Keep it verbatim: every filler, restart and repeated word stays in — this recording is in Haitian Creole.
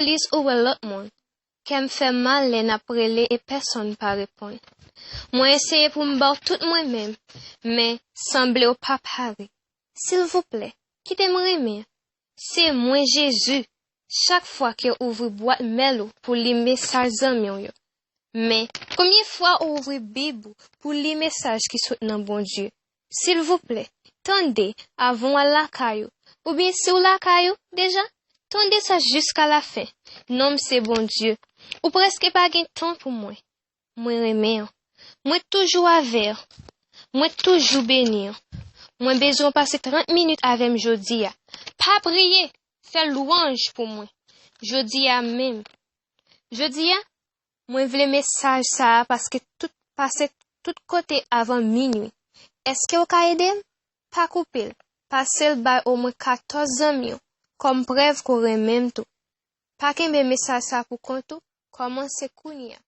plis ou wè lòt moun. Kè m fè mal lè n ap rele e pèsonn pa reponn. Mwen eseye pou m ba w tout mwen menm, men sanble w pa pare. Silvouplè, kite m renmen. Se mwen Jezi. Chak fwa ke w ouvri bwat mèl ou pou li mesaj zanmi w yo. Men, konbyen fwa ou ouvri Bib ou pou li mesaj ki sot nan Bondye? Silvouplè, tande avan w al lakay ou. Oubyen si w lakay ou deja, tande sa jiska lafen. Non m se Bondye. Ou prèske pa gen tan pou mwen. Mwen renmen w. Mwen toujou avè w. Mwen toujou beni w. Mwen bezwen w pase trant minit avè m jodi a. Pa priye, fè lwanj pou mwen. Jodi a menm. Jodi a, mwen vle mesaj sa a paske tout pase tout kote avan minwi. Èske w ka ede m? Pa koupe l. Pase l bay omwen katòz zanmi w kòm prèv ke w renmen m tou. Pa kenbe mesaj sa pou kont ou. Kòmanse kounye a.